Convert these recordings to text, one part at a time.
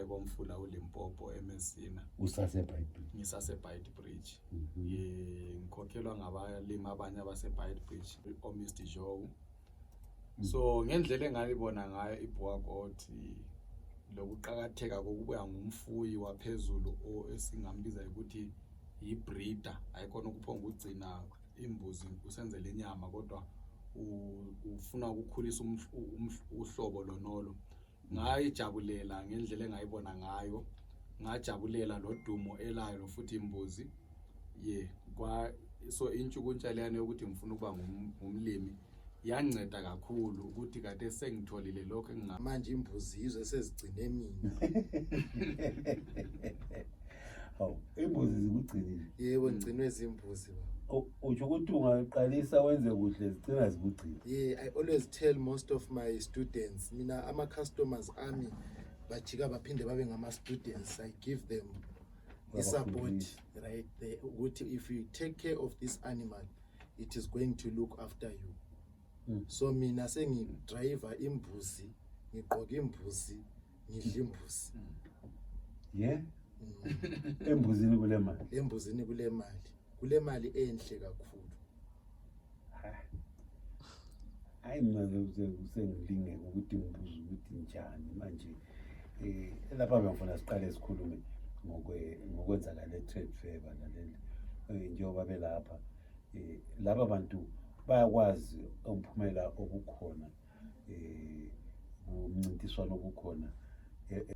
komfula uLimpopo eMessina. Ngisase-Beitbridge. Ngikhokhelwa ngabalimi abanye abase-Beitbridge oMr Joe. So ngendlela engayibona ngayo iBoerkoot lokuqhakatheka kokuba ngumfuyi waphezulu esingambiza ukuthi yibreeder, ayikhona ukuphonga ugcina imbuzi usenzele inyama kodwa ufuna ukukhulisa uhlobo lonolo. Ngayijabulela ngendlela engayibona ngayo, ngajabulela lodumo elayo futhi imbuzi so intshukuntsha leyana yokuthi ngifuna ukuba ngumlimi yanceda kakhulu ukuthi kade sengitholile lokho manje imbuzi yizo esezigcine mina. Imbuzi zikugcinile? Yebo, ngigcinwe izimbuzi baba. Uthi ukuthi ungaqalisa wenze kuhle zigcina zikugcina? Yeah, I always tell most of my students, mina ama customers ami bajika baphinde babe ngama students. I give them the support, right? If you take care of this animal, it is going to look after you. So mina sengidriver imbuzi, ngigqoka imbuzi, ngidla imbuzi. Yeah. Embuzini kule mali. Embuzini kule mali. Kule mali enhle kakhulu. Hayi mina usengilinge ukuthi ngibuza ukuthi njani manje lapha bengifuna siqale sikhulume ngokwenzakala trade fair naleli njengoba belapha laba bantu bayakwazi umphumela obukhona umncintiswano obukhona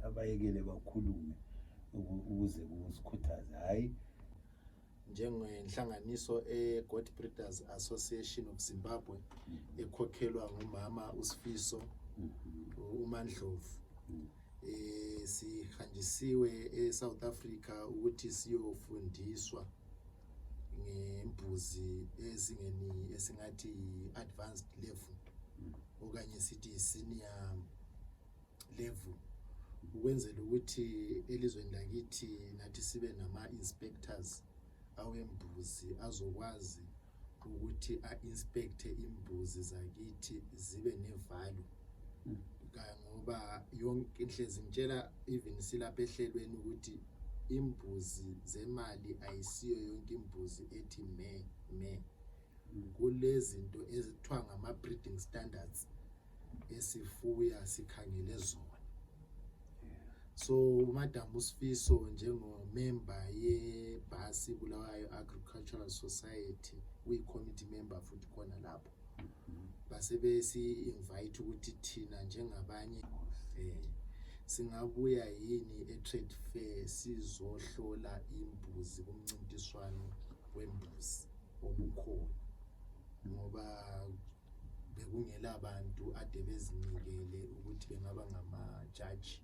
abayekele bakhulume ukuze kusikhuthaze hayi njengenhlanganiso Goat Breeders Association of Zimbabwe ekhokhelwa ngumama uSifiso uMandlovu. Sihanjisiwe eSouth Africa ukuthi siyofundiswa ngembuzi ezingeni esingathi advanced level okanye sithi senior level, ukwenzela ukuthi elizweni lakithi nathi sibe nama inspectors awembuzi azokwazi ukuthi a-inspecte imbuzi zakithi zibe nevalue. Ngoba yonke inhlezi ngitshela even silapha ehlelweni ukuthi imbuzi zemali ayisiyo yonke imbuzi ethi me kulezinto ezithiwa ngama breeding standards esifuya sikhangele zona. So Madam Usifiso njengomember yeBhasi Bulawayo Agricultural Society, uyi-committee member futhi khona lapho, base besi invite ukuthi thina njengabanye singabuya yini e-trade fair sizohlola imbuzi kumncintiswano wembuzi obukhona, ngoba bekungela abantu ade bezinikele ukuthi bengaba ngama-judge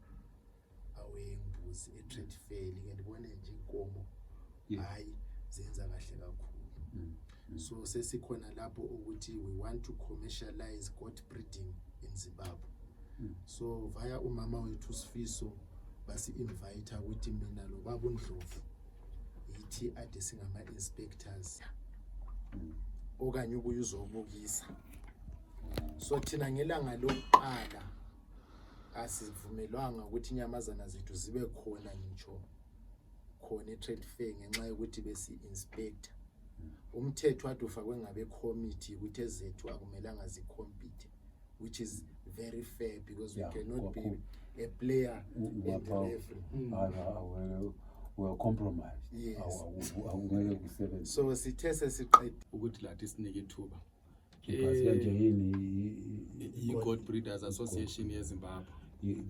awembuzi e-trade fair. Like libone nje inkomo hayi zenza kahle kakhulu. So sesikhona lapho ukuthi we want to commercialize goat breeding in Zimbabwe. So via umama wethu Sifiso basi invite ukuthi mina lo baba uNdlovu yithi ade singama inspectors okanye ubuye uzobukisa. So thina ngelanga lokuqala asivumelwanga ukuthi inyamazana zethu zibe khona ngisho khona e-trade fair ngenxa yokuthi besi inspector. Umthetho wathi ufakwe ngabe committee ukuthi ezethu akumelanga zicompete, which is very fair because we cannot be a player in the level. We are compromised. Yes. So sithe sesiqedile ukuthi lathi sinike ithuba kanje yini i-Goat Breeders Association yeZimbabwe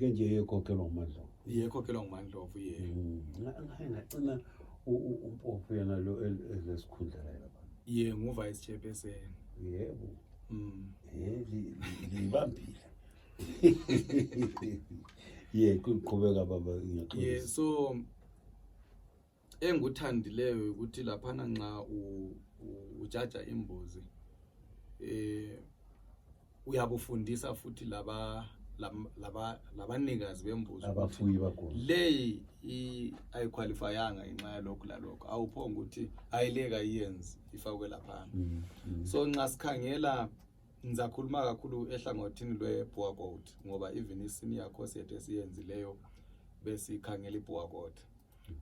kanje yekhokhelwa nguMandlovu. Yekhokhelwa nguMandlovu ngicela uMpofu yena lo elesikhundla la lapha. Ngu-vice chairperson. Yebo. Libambile. Kuqhubeka baba ngiyaqhubeka. So enguthandileyo ukuthi laphana nxa ujaja imbuzi uyabufundisa futhi labanikazi bembuzi abafuyi bakhona leyi ayiqualifyanga inxa yalokho lalokho awuphonga ukuthi ayileka iyenze ifakwe laphana. So nxa sikhangela ngizakhuluma kakhulu ehlangothini lweBoerkoot ngoba even isenior course yethu esiyenzileyo bese ikhangela iBoerkoot.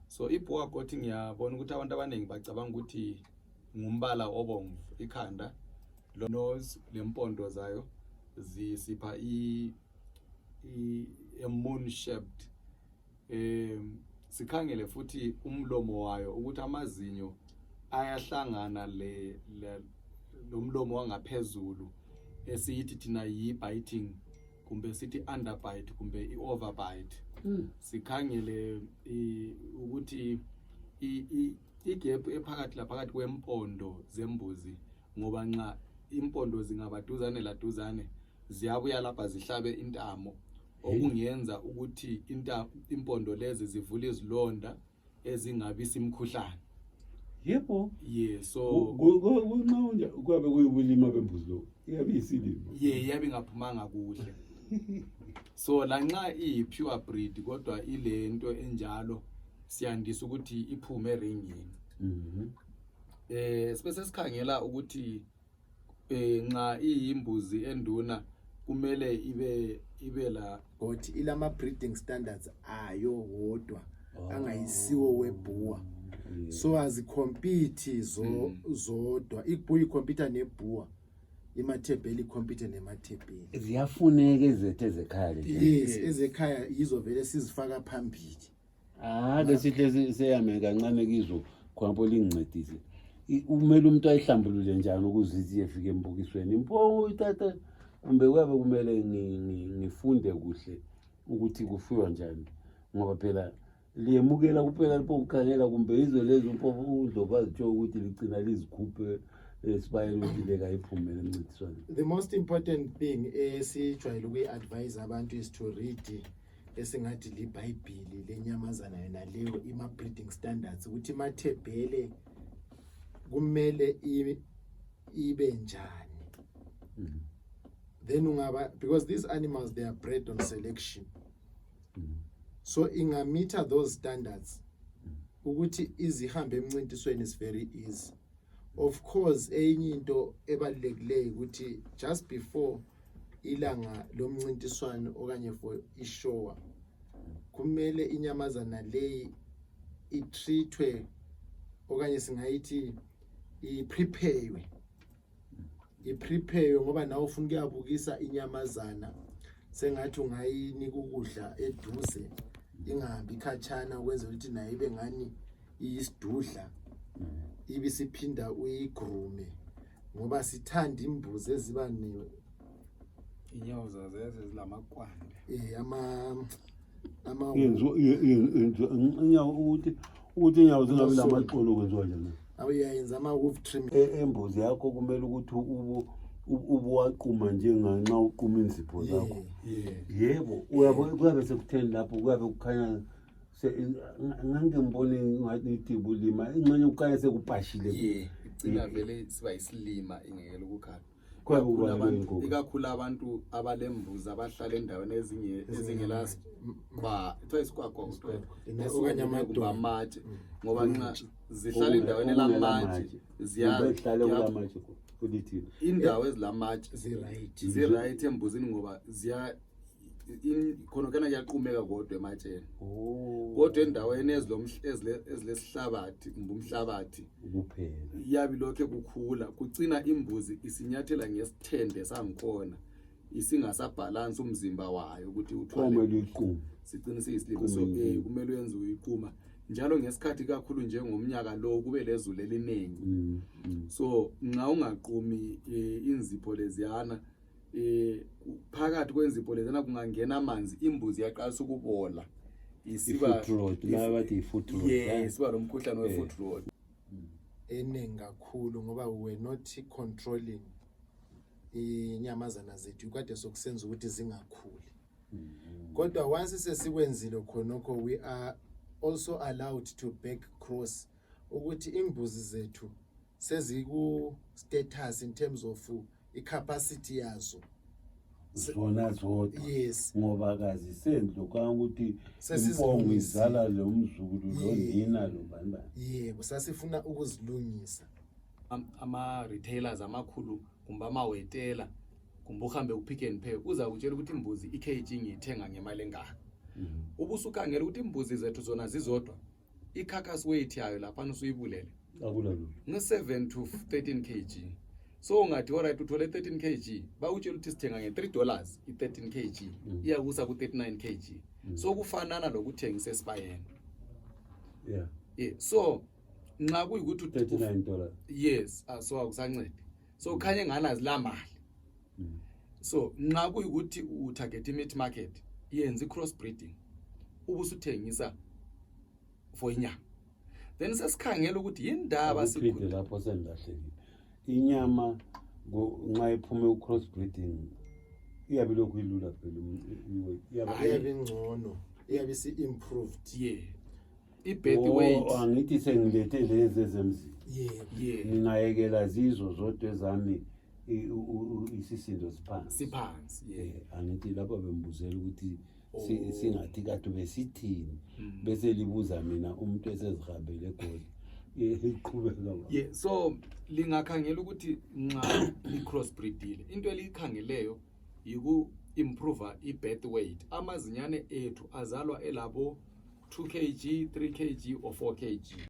So iBoerkoot ngiyabona ukuthi abantu abaningi bacabanga ukuthi ngumbala obomvu ikhanda, lo nose lempondo zayo zisipha a moon shaped. Sikhangele futhi umlomo wayo ukuthi amazinyo ayahlangana lo mlomo wangaphezulu esiyithi thina yi-biting kumbe sithi underbite kumbe i-overbite. Sikhangele ukuthi igap ephakathi laphakathi kwempondo zembuzi, ngoba nxa impondo zingabaduzane laduzane ziyabuya lapha zihlabe intamo, okungenza ukuthi impondo lezi zivule izilonda ezingabisa imkhuhlane. Yebo. Yeah, so kunqonja kwabe kuyibulima bembuzi lo. Iyabe isilimo. Yeah, yabe ngaphumanga kuhle. So la nxa iyi-pure breed kodwa ilento enjalo siyandisa ukuthi iphume eringini. Sibese sikhangela ukuthi nxa iyimbuzi enduna kumele ibe la but ilama breeding standards ayo wodwa angayisiwo weBoer. So azikompete zodwa. iBoer ikompete neBoer, imathebheli ikompete nemathebheli. Ziyafuneka ezethu ezekhaya. Yes, ezekhaya yizo vele sizifaka phambili. Lesihle seyame kancane kizo khonapho lingincedise. Umele umuntu ayihlambulule njani ukuze izifike embukisweni impo tata, kumbe kwabe kumele ngifunde kuhle ukuthi kufuywa njani, ngoba phela liyemukela kuphela lapho ukukhangela kumbe izo lezo mpofu udloba zitsho ukuthi ligcina lizikhuphe esibayeni ukuthi leka iphumele emncintiswane. The most important thing esijwayele ukuyi-advise abantu is to read esingathi liBhayibheli lenyamazana yona leyo ima-breeding standards ukuthi imathebhele kumele ibe njani. Then because these animals they are bred on selection. So ingameter those standards ukuthi izihambe emncintisweni is very easy. Of course enye into ebalulekileyo ukuthi just before ilanga lomncintiswano okanye for ishow kumele inyamazana leyi itreatwe okanye singayithi iprepare ngoba nawe ufuna ukuyabukisa inyamazana sengathi ungayinika ukudla eduze ingahambi khatshana ukwenza ukuthi nayo ibe ngani iyisidudla, ibisiphinda uyigrume ngoba sithanda imbuzi eziba inyawo zazo ezilamakwande. Inyawo ukuthi inyawo zingabi lamaqolo kwenziwa njani? Awuyayenza ama-wolf trim. Embuzi yakho kumele ukuthi ubuwaquma njenganxa uquma inzipho zakho. Yebo, kuyabe sekutheni lapho kuyabe kukhanya ngangike ngibone ngathi bulima ingxenye kukhanya sekupashile. Igcina vele siba isilima ingekela ukukhala. Ikakhulu abantu abalembuzi abahlala endaweni ezingela isikwakwa okanye amatshe, ngoba nxa zihlala endaweni elamatshe indawo ezilamatshe zi-right embuzini ngoba khona kana kuyaqumeka kodwa ematsheni. Kodwa endaweni ezilesihlabathi kumbe umhlabathi kuphela iyabi lokho kukhula kugcina imbuzi isinyathela ngesithende sangikhona isingasabhalansi umzimba wayo ukuthi uthwale sigcine siyisilimo. So kumele wenze uyiquma njalo ngesikhathi kakhulu njengomnyaka lo kube lezulu eliningi. So nxa ungaqumi inzipho leziyana phakathi kwenzipho lezana kungangena amanzi imbuzi yaqalisa ukubola isiba foot rot. Isiba lomkhuhlane we-foot rot eningi kakhulu ngoba we not controlling inyamazana zethu kade sokusenza ukuthi zingakhuli. Kodwa once sesikwenzile khonokho we are also allowed to back cross ukuthi imbuzi zethu seziku status in terms of i-capacity yazo zona zodwa. Yes, ngoba kazisendlo ukuthi impongo izala lo mzukulu lo nina lo bani. Yebo, sasifuna ukuzilungisa. Ama-retailers amakhulu kumbe amawetela kumbe uhambe uPick n Pay uza kutshela ukuthi imbuzi i-kg ngiyithenga ngemali engaka. ubusukhangela ukuthi imbuzi zethu zona zizodwa i-carcass weight yayo lapha usuyibulele akulalo nge7 to 13 kg. So ungathi alright uthole 13 kg bawutshela ukuthi sithenga nge$3 i13 kg iyakusa ku39 kg. So kufanana lokuthengisa esipayeni. yeah So nxa kuyikuthi $39 yes so akusancedi. So khanye ngana zilamali. So nxa kuyikuthi utarget meat market yenza cross breeding ubusuthengisa for inyama, then sesikhangela ukuthi yindaba sikhulu lapho sendahlekile inyama nxa iphume ku-cross breeding iyabe lokhu ilula phela iyabe ngcono iyabe si-improved i-birth weight angithi sengilethe lezi ezemzini ngingayekela zizo zodwa ezami isisindo siphansi angithi lapho bembuzela ukuthi singathi kade besithini bese libuza mina umuntu esezihambele egoli iqhubeka so lingakhangela ukuthi nxa li-cross breedile into eliyikhangeleyo yiku-improve i-birth weight. Amazinyane ethu azalwa elabo 2 kg 3 kg or 4 kg.